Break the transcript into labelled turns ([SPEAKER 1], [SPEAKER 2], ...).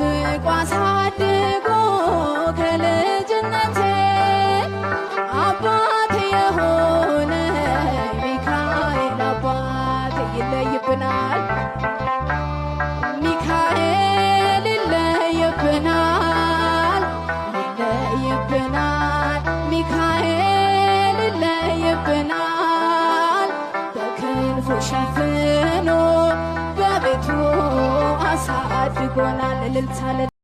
[SPEAKER 1] ጠብቆ አሳድጎ ከልጅነቴ አባት የሆነ ሚካኤል አባት ይለይብናል። ሚካኤል ይለይብናል፣ ይለይብናል፣ ሚካኤል ይለይብናል። በክንፉ ሸፍኖ በቤቱ አሳድጎናል። እልልታ።